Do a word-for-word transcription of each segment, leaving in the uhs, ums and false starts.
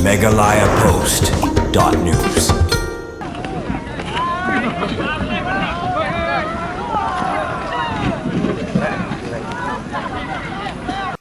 Meghalaya Post dot news.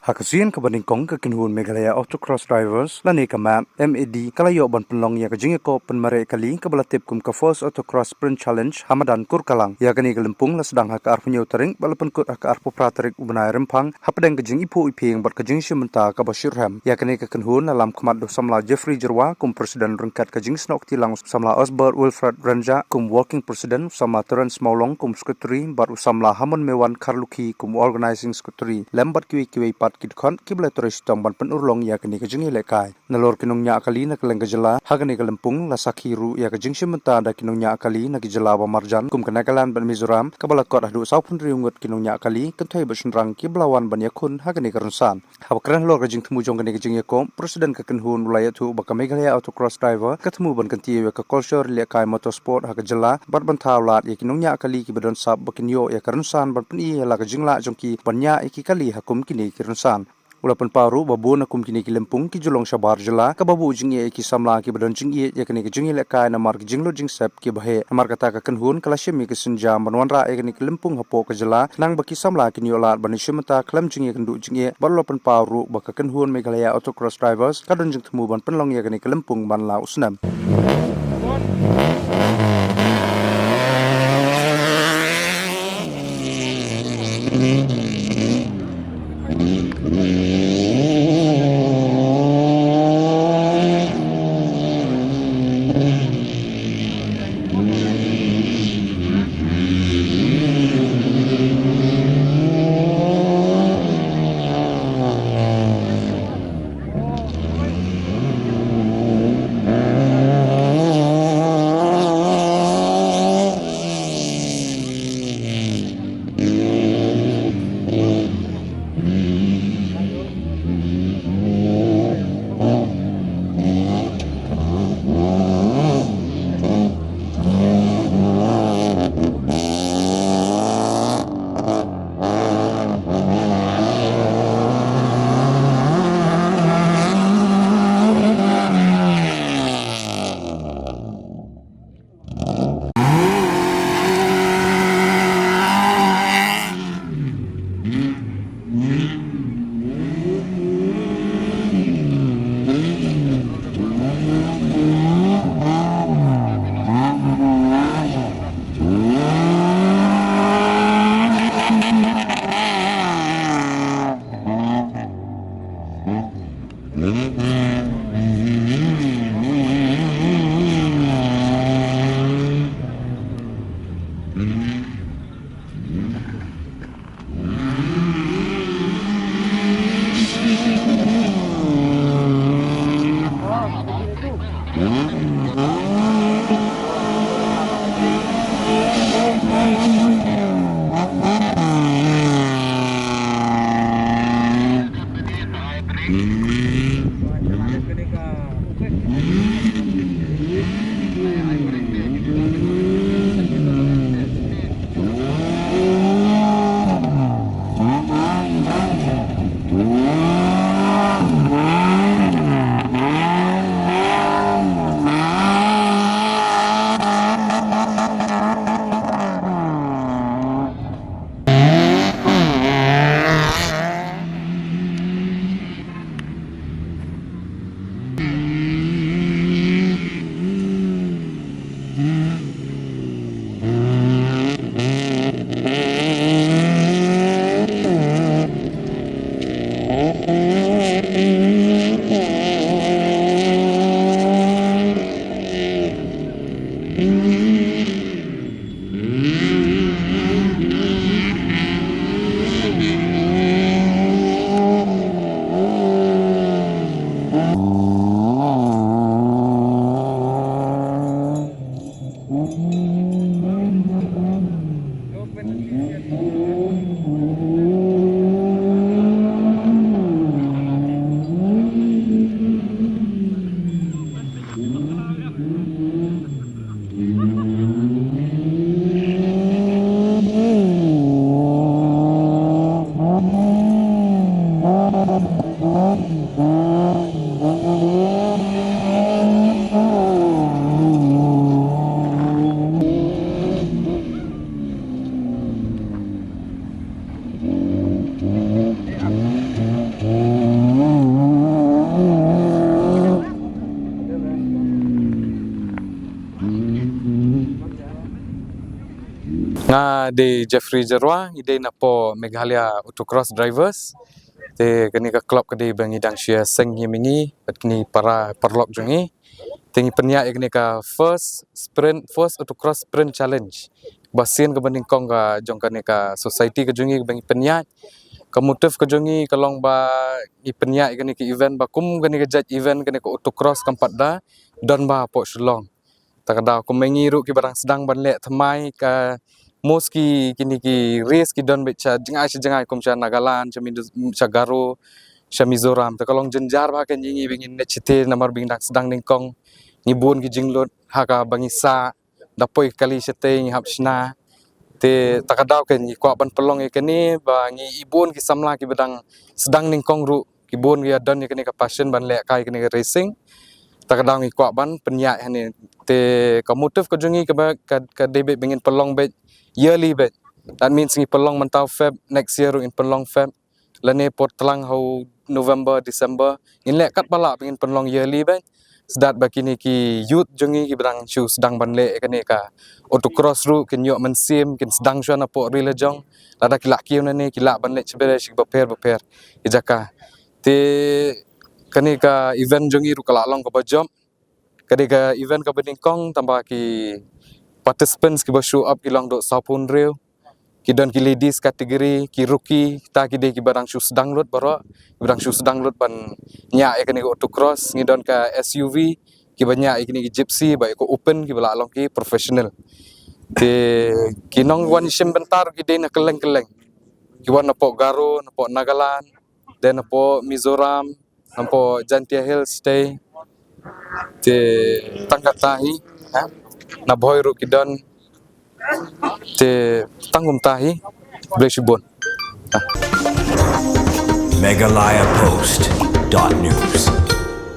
Ha ka sien kaba nyngkong, ka kynhun Meghalaya Autocross Drivers lane ka MAD, M A D, ka la ïoh ban pynlong ïa ka jingïakop pynmareh kali kaba la tip kum ka First Autocross Sprint Challenge ha madan Kurkalang. Ïa kane ka lympung la sdang ha ka arphew hynñiew tarik bad la pynkut ha ka arphew phra tarik u bnai Rymphang, hapdeng ka jingiphuh iphieng bad ka jingshim bynta kaba shitrhem. Ïa kane ka kynhun la lam khmat da u samla Jeffrey Jyrwa kum president, ryngkat ka jingsnoh kti lang u samla Osbert Wilfred Rynjah kum working president, u samla Terence Mawlong kum secretary bad u samla Hamon Mewan Kharlukhi kum organizing secretary, lem bad kiwei kiwei pat ki dkhot kiba la trei shitom ban pynurlong ïa kane ka jingïalehkai. Nalor ki nongñiah kali na kylleng ka jylla ha kane ka lympung la sakhi ruh ïa ka jingshim bynta da ki nongñiah kali na ki jylla ba marjan kum ka Nagaland bad Mizoram, kaba la kot haduh sawphew hynriew ngut ki nongñiah kali, kynthei bad shynrang, kiba la wan ban ïakhun ha kane ka rynsan. Haba kren halor ka jingthmu jong kane ka jingïakop, president ka kynhun u la ïathuh ba ka Meghalaya Autocross Driver ka thmu ban kyntiew ïa ka culture lehkai motorsport ha ka jylla bad ban thaw lad ïa ki nongñiah kali kiba don sap ba kin ïoh ïa ka rynsan ban pyni ïa la ka jinglah jong ki ban ñiah ïa ki kali ha kum kine ki rynsan. U la pynpaw ruh ba bun na kum kine ki lympung ki ju long shabar jylla, kaba buh jingeh ïa ki samla kiba don jingïeit ïa kane ka jingïalehkai namar ki jinglut jingsep kiba heh. Namar kata, ka kynhun ka la shim ïa ka sienjam ban wanrah ïa kane ka lympung hapoh ka jylla, khnang ba ki samla kin ïoh lad ban ïashim bynta khlem jingïakynduh jingeh. Bad u la pynpaw ruh ba ka kynhun Meghalaya Autocross Drivers ka don jingthmu ban pynlong ïa kane ka lympung man la u snem. Dei Jeffrey Jarwa, i dei napoh Meghalaya Autocross Drivers. Te kane ka club ka dei ba ngi dang shu ïaseng hi mynne bad kine para paralok jong ngi. Te ngi pynïaid ïa kane ka first sprint, first Autocross Sprint Challenge. Ba sien kaba nyngkong ka jong kane ka society ka jong ngi ba ngi pynïaid. Ka motive ka jong ngi ka long ba ngi pynïaid ïa kane ka event ba kum kane ka jait event kane ka autocross kam pat da don ba hapoh Shillong. Ta ka daw kumba ngi ruh kiba dang sdang ban leh thymmai ka most ki kine ki race ki don beit sha jngai sha jngai kum sha Nagaland, sha Mizo-, sha Garo, sha Mizoram. Ta ka long jynjar ba ka ngi ngi ba ngin leit shatei namar ba ngi dang sdang nyngkong. Ngi bun ki jinglut ha kaba ngi sah, da poi kali shatei ngi hap shna. Te ta ka daw ka ngi kwah ban pynlong ïa kane ba ngi i bun ki samla kiba dang sdang nyngkong ruh ki bun ki ïa don ïa kane ka passion ban leh kai kane ka racing. Ta ka daw ngi kwah ban pynïaid hangne. Te ka motive ka jong ngi kaba ka, ka dei beit ba ngin pynlong beit yearly beit. That means ngi pynlong mynta Feb, next year ruh ngin pynlong Feb. Lane por tlang ha u November, December. Ngin leh katba lah ba ngin pynlong yearly beit. Sdang ba kine ki youth jong ngi kiba dang shu sdang ban leh ïa kane ka autocross ruh kin ïoh mynsiem, kin sdang shuwa napoh ri la jong. Lada ki lah kiew nangne ki lah ban leit shibit sha bapher bapher ki jaka. Te kane ka event jong ngi ruh ka lah long kaba jop. Ka dei ka event kaba nyngkong tangba ki participants kiba show up ki long haduh sawphew hynriew. Ki don ki ladies category, ki rookie, kita ki dei kiba dang shu sdang lut baroh, kiba dang shu sdang lut ban ñiah ïa kane ka autocross. Ngi don ka S U V, kiba ñiah ïa kine ki gypsy, bad ïa ka open kiba lah long ki professional. Te ki nongwan shim bynta ruh ki dei na kylleng kylleng. Ki wan napoh Garo, napoh Nagaland, dei napoh Mizoram, napoh Jaintia Hills State. Te tang kata hi, ha? Na Bhoi ruh ki don. Te tang kumta hi. Khublei shibun. Meghalaya Post dot news.